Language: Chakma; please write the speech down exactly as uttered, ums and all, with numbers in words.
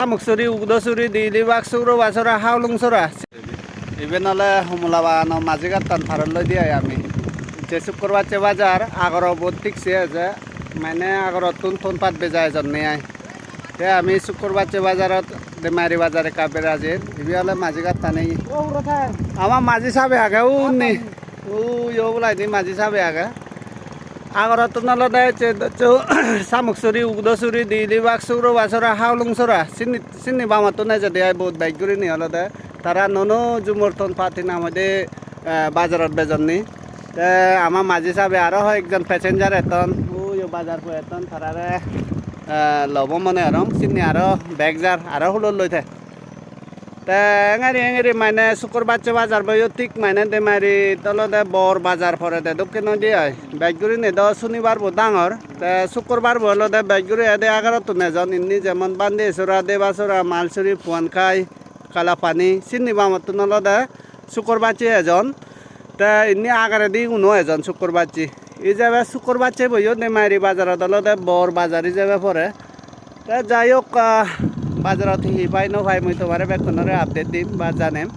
Samuksuri, Ugdosuri, Dilibag, Sugrobasora, Haulungsora. Iben ole Homola Bagano maji gattan parot loi di ai ami. Je Sukkurbacche bajar, agoro bot thik se eje, mane agorottun ton pat beja ejonne ai. Te ami Sukkurbacche bajarot Demari bajar ekka berajir. Ibe ole maji gattani. Ama maji sabe age unni. Ui, oboladi maji sabe age. Agorottun olode ecche docche Samuksuri, Ugdosuri, Dilibag, Sugrobasora, Haulungsora. Sinni, sinni bamottun ejede ai bot bej gurinei olode. Tara nuo nuo jumor ton pat hinang hoide, eh, bajarot bejonni. Te ama maji sabe aro hoyekjon passenger etton. Uyo bajar po etton tarare, eh, lobo mone gorong. Sinni aro bek jar, aro hulot loi te. Te engari engari mane Sukkurbacche bajar boyo thik mane Demarit olode bor bajar porede dokken oide ai. Bej gurinei do sunibar bo dangor. Te Sukkurbar bo olode bej guri ede agorottun ejon, inni jemon Bandesora, Debasora, Malsuri, Puankai, Kalapani, sinni bamottun olode Sukkurbacche ejon. Te inni agaredi uno ejon Sukkurbacche. Ijebe Sukkurbacche boyo Demari bajarot olode bor bajar ijebe pore. Te jai hok, ah, bajarot hi hi pai no pai mui tomare bekkunore update dim ba janem.